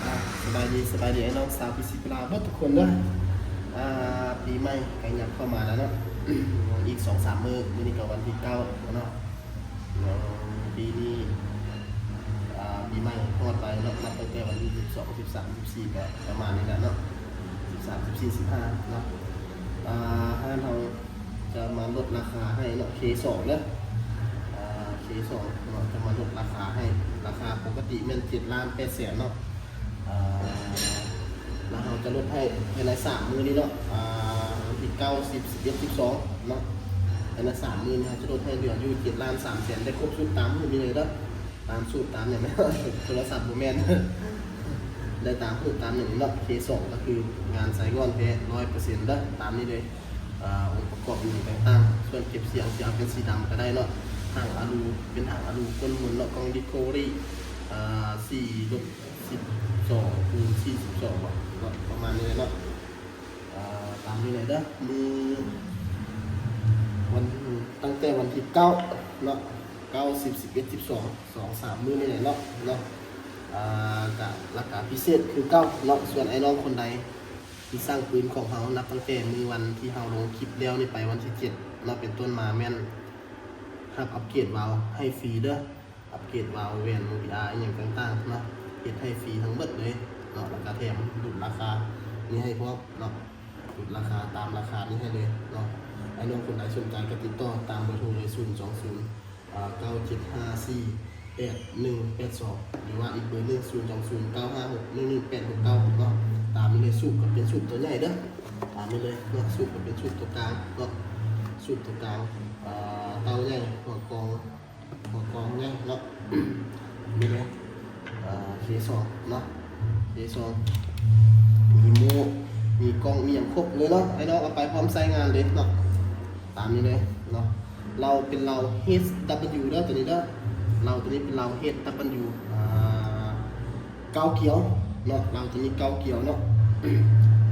ອ່າ ສະບາຍດີ ສະບາຍດີ ອ້າຍນ້ອງຊາວພີຊີພະລາເບິດທຸກຄົນເດີ. ອ່າ ປີໃໝ່ໃກ້ຫຍັບເຂົ້າມາແລ້ວເນາະ ອີກສອງສາມມື້ ມື້ນີ້ກໍວັນທີເກົ້າແລ້ວເນາະ. ແລ້ວປີນີ້ ອ່າ ປີໃໝ່ຮອດໄວເນາະ ນັບຕັ້ງແຕ່ວັນທີສິບສອງ ສິບສາມ ສິບສີ່ ກໍປະມານນີ້ແຫຼະເນາະ ສິບສາມ ສິບສີ່ ສິບຫ້າເນາະ. ອ່າ ຮ້ານເຮົາຈະມາລົດລາຄາໃຫ້ເນາະ ເຄສອງເດີ ອ່າ ເຄສອງເນາະ ຈະມາລົດລາຄາໃຫ້ ລາຄາປົກກະຕິແມ່ນເຈັດລ້ານແປດແສນເນາະ. ອ່າ ແລ້ວເຮົາຈະລົດໃຫ້ພາຍໃນສາມມື້ນີ້ເນາະ ອ່າ ວັນທີເກົ້າ ສິບ ສິບເອັດ ສິບສອງເນາະ. ພາຍໃນສາມມື້ນີ້ເຮົາຈະລົດໃຫ້ເຫຼືອຢູ່ເຈັດລ້ານສາມແສນ ໄດ້ຄົບຊຸດຕາມຮູບນີ້ເລີຍເດີ ຕາມສູດຕາມຫຍັງ ໂທລະສັບບໍ່ແມ່ນ ໄດ້ຕາມຮູບຕາມຫຍັງນີ້ເນາະ. ເຄສອງກໍຄືງານໃສ່ງ່ອນແທ້ຮ້ອຍເປີເຊັນເດີ ຕາມນີ້ເລີຍ. ອ່າ ອົງປະກອບອີ່ຫຍັງຕ່າງໆ ສ່ວນເກັບສຽງຊິເອົາເປັນສີດຳກໍໄດ້ເນາະ ຖັງອາລູ ເປັນຖັງອາລູ ກົ້ນມົນເນາະ ກ່ອງດິສໂຄເວີຣີ ອ່າ ສີ່ລົບສິບສອງ ຄູນ ສີ່ສິບສອງ ເນາະ ປະມານນີ້ເນາະ. ອ່າ ຕາມນີ້ເລີຍເດີ ມື້ວັນ ຕັ້ງແຕ່ວັນທີເກົ້າເນາະ ເກົ້າ ສິບ ສິບເອັດ ສິບສອງ ສອງສາມມື້ນີ້ແຫຼະເນາະ ເນາະ. ອ່າ ກະລາຄາພິເສດຄືເກົ່າເນາະ. ສ່ວນອ້າຍນ້ອງຄົນໃດທີ່ສັ່ງປືນຂອງເຮົາ ນັບຕັ້ງແຕ່ມື້ວັນທີ່ເຮົາລົງຄລິບແລ້ວນີ້ໄປ ວັນທີເຈັດເນາະ ເປັນຕົ້ນມາ ແມ່ນຮັບອັບເກຣດວາວໃຫ້ຟຣີເດີ. ອັບເກຣດວາວ ແຫວນ ໂມບີອາ ອີ່ຫຍັງຕ່າງໆເນາະ ເຮັດໃຫ້ຟຣີທັງເບິດເລີຍເນາະ. ແລ້ວກະແຖມຫຼຸດລາຄານີ້ໃຫ້ພ້ອມເນາະ ຫຼຸດລາຄາຕາມລາຄານີ້ໃຫ້ເລີຍເນາະ. ອ້າຍນ້ອງຄົນໃດສົນໃຈກໍຕິດຕໍ່ຕາມເບີໂທເລີຍ ສູນສອງສູນ ເກົ້າເຈັດຫ້າສີ່ແປດໜຶ່ງແປດສອງ ຫຼືວ່າອີກເບີໜຶ່ງ ສູນສອງສູນ ເກົ້າຫ້າຫົກໜຶ່ງໜຶ່ງແປດຫົກເກົ້າເນາະ. ຕາມນີ້ເລີຍ ສູບກໍເປັນສູບຕົວໃຫຍ່ເດີ ຕາມນີ້ເລີຍເນາະ. ສູບກໍເປັນສູບຕົວກາງເນາະ ສູບຕົວກາງ ເຕົ້າໃຫຍ່ ຫົວກອງ ຫົວກອງໃຫຍ່ເນາະ. ນີ້ເລີຍ ເຄສອງເນາະ ເຄສອງ ມີໂມ່ ມີກ້ອງ ມີຫຍັງຄົບເລີຍເນາະ. ອ້າຍນ້ອງເອົາໄປພ້ອມໃຊ້ງານເລີຍເນາະ ຕາມນີ້ເລີຍເນາະ. ເລົາເປັນເລົາ ເອັດດັບເບິນຢູ ເດີ ຕົວນີ້ເດີ ເລົາຕົວນີ້ເປັນເລົາ ເອັດດັບເບິນຢູ ອ່າ ເກົ້າກຽວເນາະ ເລົາຕົວນີ້ເກົ້າກຽວເນາະ.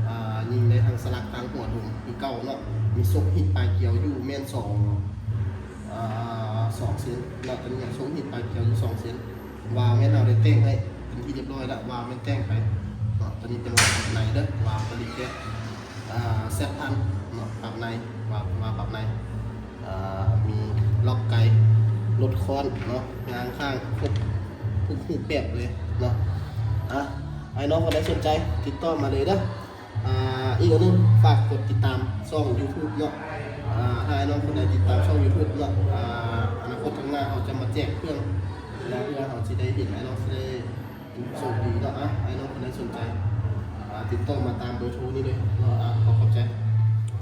ອ່າ ຍິງໄດ້ທັງສະຫຼັກ ທັງຫົວດົມຄືເກົ່າເນາະ. ມີໂຊກຮີດປາຍກຽວຢູ່ແມ່ນສອງ ອ່າ ສອງເຊັນເນາະ ຕົວນີ້ໂຊກຮີດປາຍກຽວຢູ່ສອງເຊັນ. ວາວແມ່ນເຮົາໄດ້ແຕ່ງໃຫ້ເປັນທີ່ຮຽບຮ້ອຍແລ້ວ ວາວແມ່ນແຕ່ງໄປເນາະ. ຕົວນີ້ເປັນວາວປັບໃນເດີ ວາວປະລິແກະ ອ່າ ແຊັດພັນເນາະ ປັບໃນ ວາວ ວາວປັບໃນ ອ່າ ມີລັອກໄກ ລົດຄ້ອນເນາະ ຍາງຂ້າງ ຄົບທຸກຮູບແບບເລີຍເນາະ. ອ່ະ ອ້າຍນ້ອງຄົນໃດສົນໃຈຕິດຕໍ່ມາເລີຍເດີ. ອ່າ ອີກອັນໜຶ່ງ ຝາກກົດຕິດຕາມຊ່ອງຢູທູບເນາະ. ອ່າ ຖ້າອ້າຍນ້ອງຄົນໃດຕິດຕາມຊ່ອງຢູທູບເນາະ ອ່າ ອະນາຄົດຂ້າງໜ້າເຮົາຈະມາແຈກເຄື່ອງ ແລ້ວເພື່ອເຮົາຊິໄດ້ເຫັນ ອ້າຍນ້ອງຊິໄດ້ໂຊກດີເນາະ. ອ່ະ ອ້າຍນ້ອງຄົນໃດສົນໃຈ ອ່າ ຕິດຕໍ່ມາຕາມເບີໂທນີ້ເລີຍເນາະ. ອ່າ